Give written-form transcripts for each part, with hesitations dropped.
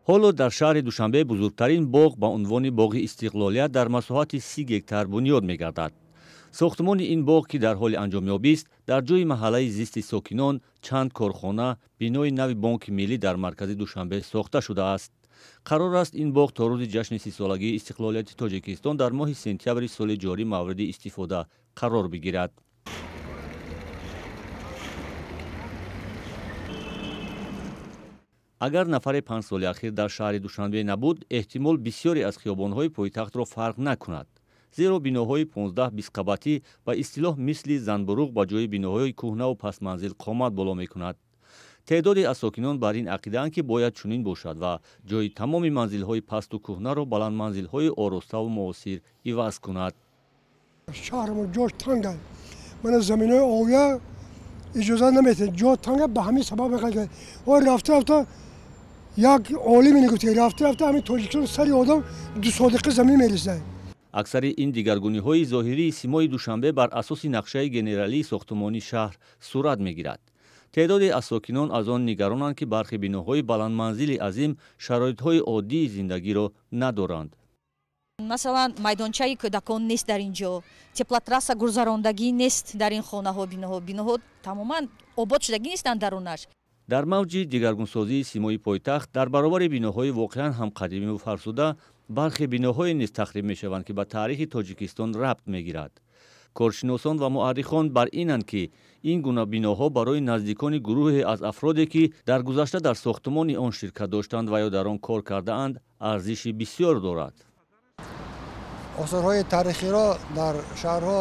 Ҳоло дар шаҳри Душанбе бузургтарин боғ ба унвони боғи Истиқлолият дар масоҳати 30 гектар бунёд мегардад. Сохтмони ин боғ, ки дар ҳоли анҷомёбист, дар ҷои маҳаллаи зисти сокинон, чанд корхона, бинои нави Бонки Миллӣ дар маркази Душанбе сохта шудааст. Қарор аст ин боғ то рӯзи ҷашни 30-солагии истиқлолияти Тоҷикистон дар моҳи сентябри соли ҷорӣ мавриди истифода қарор бигирад. Агар нафаре 5 соли ахир дар шаҳри Душанбе набуд, эҳтимол бисёре аз хиёбонҳои пойтахтро фарқ накунад. Зеро биноҳои 15-20 қабатӣ ба истилоҳ мисли занбуруғ ба ҷои биноҳои кӯҳнаву пасманзил қомат боло мекунад. Теъдоде аз сокинон бар ин ақидаанд, ки бояд чунин бошад ва ҷои тамоми манзилҳои пасту кӯҳнаро баландманзилҳои ороставу муосир иваз кунад. Шаҳрамон ҷош танга, мана заминои овия иҷоза наметиҳад, ҷо танга, ба ҳамин сабаб мехоҳад. Рафта рафта як олиме мегуфт, рафта рафта ҳамин Тоҷикистон сари одам 2 содиқа замин мерасад. Аксари ин дигаргуниҳои зоҳирии симои Душанбе бар асоси нақшаи генералии сохтмонии шаҳр сурат мегирад. Теъдоде аз сокинон аз он нигаронанд, ки бархи биноҳои баландманзили азим шароитҳои оддии зиндагиро надоранд. Масалан, майдончаи кӯдакон нест дар ин ҷо, теплотрасса гузарондагӣ нест дар ин хонаҳо, биноҳо тамоман обод шудагӣ нестанд дарунаш. Дар мавҷи дигаргунсозии симои пойтахт дар баробари биноҳои воқеан ҳам қадимиву фарсуда, бархе биноҳое низ тахриб мешаванд, ки ба таърихи Тоҷикистон рабт мегирад. Коршиносон ва муаррихон бар инанд, ки ин гуна биноҳо барои наздикони гурӯҳе аз афроде, ки дар гузашта дар сохтмони он ширкат доштанд ва ё дар он кор кардаанд, арзиши бисёр дорад. Осорҳои таърихиро дар шаҳрҳо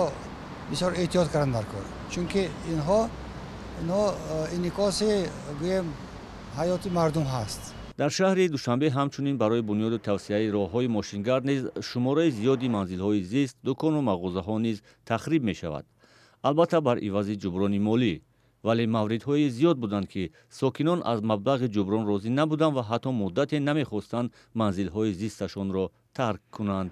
бисёр эҳтиёт карданд дар кор, чунки инҳо инъикоси гӯем ҳаёти мардум ҳаст. Дар шаҳри Душанбе ҳамчунин барои бунёду тавсияи роҳҳои мошингард низ шумораи зиёди манзилҳои зист, дукону мағозаҳо низ тахриб мешавад. Албатта бар ивази ҷуброни молӣ. Вале мавридҳои зиёд буданд, ки сокинон аз маблағи ҷуброн розӣ набуданд ва ҳатто муддате намехостанд манзилҳои зисташонро тарк кунанд.